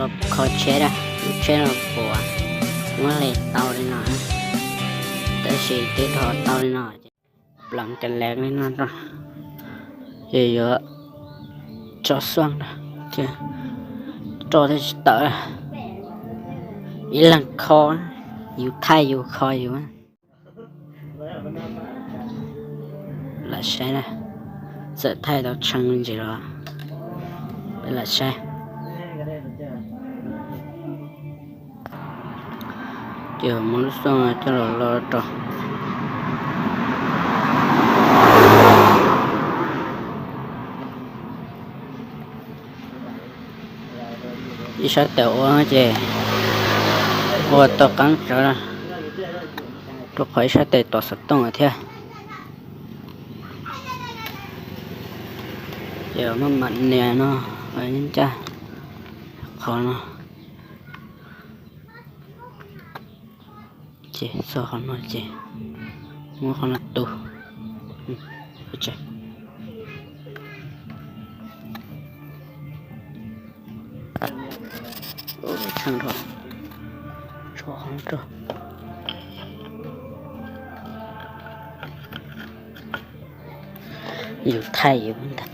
Kho tsheb na, lub tsheb no puas muab hle tau li no, tab sis twb dhos tau li no ces pleev ka lev li no rau, ces yuav tso xuaj rau thiab, roj thiaj tsis tawm. Ib leeg kho, yus thaij yus kho yus. Lam saib na, txawm thaij tau tshee ntsis los peb lam saib. Ces muab lub xuaj coj los lo rau. Ib sab tes ua ces ua tau qeeb tsawv, rau qhov ib sab tes tos xov tooj thiab. Ces muab mam nias no, ncaj qhov no, ces txog qhov no ces muab qhov no tu. Yus thaij yus ntag.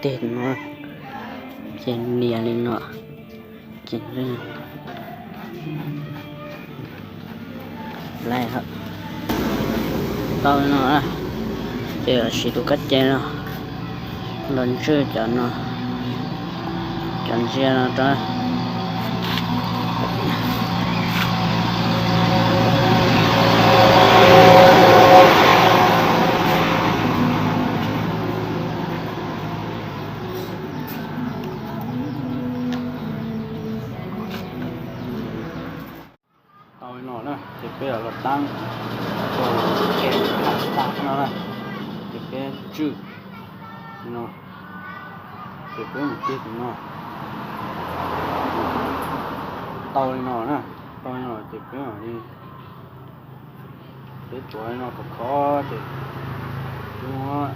Tig no ces nias li no ces lawm. Tau li no na, ces siv tus kab ce no los ntswj cov no, cov ntsia no rau. Tau li no na ces peb los taab, ces peb ntswj no, ces peb mus tig tus no. Tau li no na, tau li no ces peb mam li, peb tuav li no khov khov ces peb muab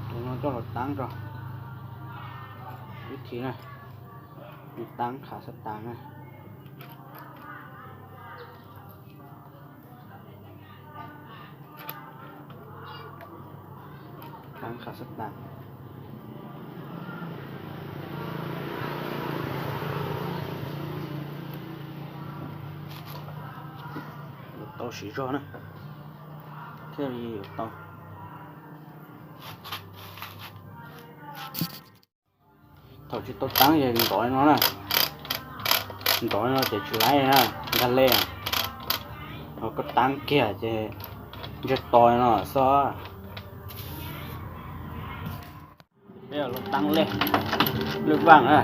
tus no coj los taab rau. Ib thib na, taab khav xab tas na. Taab khav xab tas. Yuav tau siv zog na, thiaj li yuav tau. Thaum tsis tau taab ces ntov li no na, ntov li no ces tsis laib na, nkag lej. Ho koj taab kiag ces ntseg to li no xwb. Peb los taab lej, lwj vaaj na.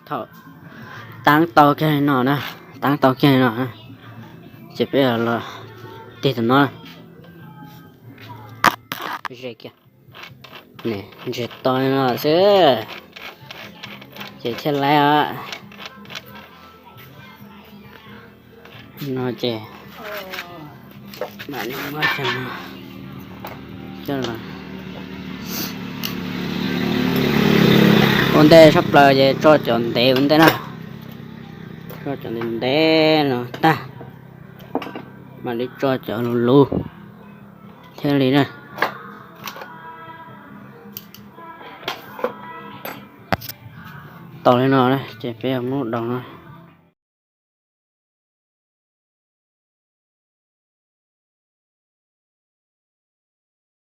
Thaum taab tau kiag li no na, taab tau kiag li no na, ces peb los tig tus no, ze kiag, ntseg to li no xwb, ces thiaj laib os. No ces mam li muab cov no coj los ua ntej sab plaws ces tso cov ntev ua ntej na, tso cov ntev ntev no tag, mam li tso cov luv luv thiaj li na. Tau li no na ces peb yuav muab daus no.